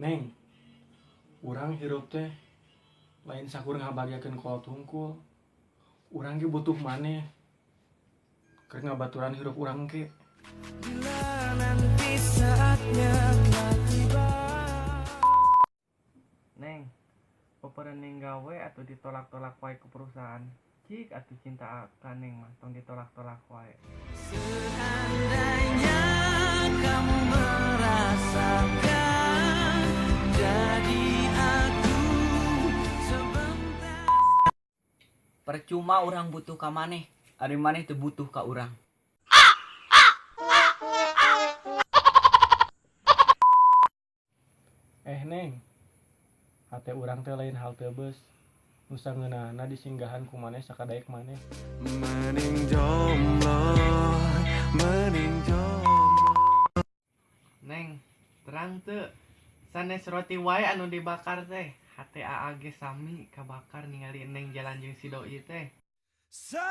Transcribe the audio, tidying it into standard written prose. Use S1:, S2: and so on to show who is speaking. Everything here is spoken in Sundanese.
S1: Neng, urang hirup teh lain sakur ngabahagiakeun kolot hungkul. Urang ge butuh maneh keur ngabaturan hirup urang ge.
S2: Bila nanti saatnya telah tiba.
S3: Neng, peperening gawe atau ditolak-tolak wae ke perusahaan. Cik atuh cinta ka neng mah tong ditolak-tolak wae.
S2: Seandainya kamu merasakan, jadi aku sebentar.
S4: Percuma urang butuh ka maneh, ari maneh teu butuh ka urang.
S1: Eh Neng, hate urang teh lain halte bus. Nu sangeunahna disinggahan ku maneh sakadaek maneh.
S2: Mending jomblo, mending jomblo.
S3: Neng, terang teu sanes roti wae anu dibakar teh. Hate aa ge sami kabakar ningali neng jalan jeung si doi teh.
S2: Sakit.